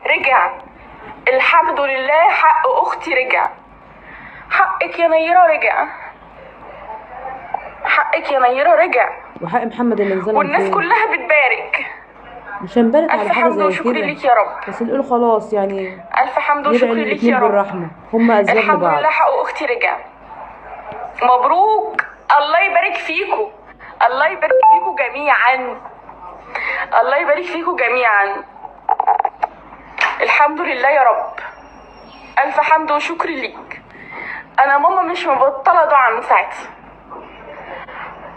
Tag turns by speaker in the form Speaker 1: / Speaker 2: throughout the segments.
Speaker 1: رجع، الحمد لله حق اختي رجع. حقك يا نيره رجع، حقك يا نيره رجع.
Speaker 2: وحق محمد اللي انظلم
Speaker 1: والناس
Speaker 2: فين؟
Speaker 1: كلها بتبارك.
Speaker 2: مش هنبارك على
Speaker 1: الف
Speaker 2: حاجة
Speaker 1: حمد
Speaker 2: زي
Speaker 1: وشكر
Speaker 2: كده،
Speaker 1: ليك يا رب.
Speaker 2: بس نقول خلاص يعني،
Speaker 1: الف حمد
Speaker 2: ندعي
Speaker 1: وشكر ليك
Speaker 2: للاتنين
Speaker 1: يا رب.
Speaker 2: بالرحمة، هما اسباب
Speaker 1: الحمد
Speaker 2: لبعض.
Speaker 1: لله حق اختي رجع. مبروك، الله يبارك فيكم، الله يبارك فيكم جميعا، الله يبارك فيكم جميعا. الحمد لله يا رب، الف حمد وشكر ليك. انا ماما مش مبطله دعاء من ساعتها.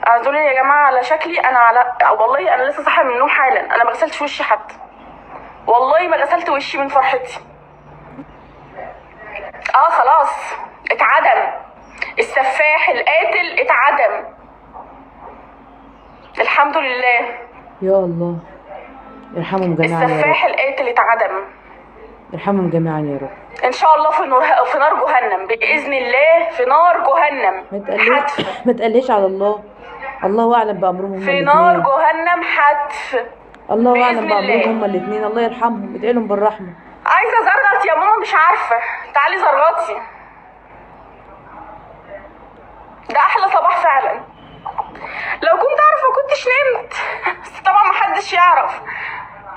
Speaker 1: اعذروني يا جماعة على شكلي، انا على والله انا لسه صاحية من النوم حالا، انا ما غسلتش وشي حتى، والله ما غسلت وشي من فرحتي. خلاص اتعدم السفاح القاتل، اتعدم الحمد لله.
Speaker 2: يا الله ارحمهم جميعا يا رب،
Speaker 1: السفاح القاتل اتعدم،
Speaker 2: ارحمهم جميعا يا رب.
Speaker 1: ان شاء الله في نار، في نار جهنم باذن الله، في نار جهنم
Speaker 2: ما تقليش
Speaker 1: حتف،
Speaker 2: ما تقليش على الله، الله اعلم بامرهم هما
Speaker 1: في نار
Speaker 2: الاثنين،
Speaker 1: جهنم حتف
Speaker 2: الله اعلم
Speaker 1: بإذن
Speaker 2: بامرهم
Speaker 1: الله.
Speaker 2: هما الاثنين، الله يرحمهم، ادعي لهم بالرحمة.
Speaker 1: عايزه زرغط يا ماما، مش عارفه، تعالي زرغطي. ده احلى صباح فعلا. لو كنت اعرف ما كنتش نمت، بس طبعا ما حدش يعرف.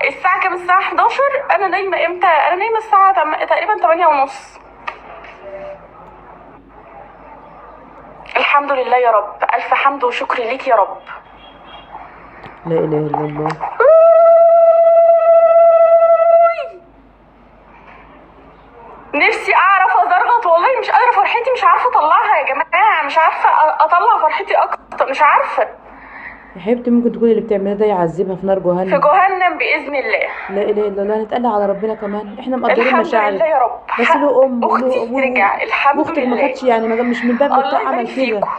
Speaker 1: الساعة كام؟ الساعة 11. انا نايمة امتى؟ انا نايمة الساعة تقريبا 8:30. الحمد لله يا رب، الف حمد وشكر ليك يا رب.
Speaker 2: لا اله الا الله.
Speaker 1: نفسي اعرف ازرغط والله، مش قادرة، فرحتي مش عارفه اطلعها يا جماعة، مش عارفه اطلع فرحتي اكتر، مش عارفه.
Speaker 2: يا حبيبتي ممكن تكون اللي بتعمله ده يعذبها في نار جهنم،
Speaker 1: في جهنم باذن الله.
Speaker 2: لا اله الا الله. نتقلق على ربنا كمان، احنا مقدرين
Speaker 1: الحمد
Speaker 2: مشاعرك،
Speaker 1: لله يا رب.
Speaker 2: بس له ام
Speaker 1: اختي
Speaker 2: وله
Speaker 1: رجع الحمد
Speaker 2: واختك
Speaker 1: لله.
Speaker 2: ما كانتش يعني، مش من باب
Speaker 1: الله
Speaker 2: الطاعة عمل
Speaker 1: يبارك
Speaker 2: كده.
Speaker 1: فيكم.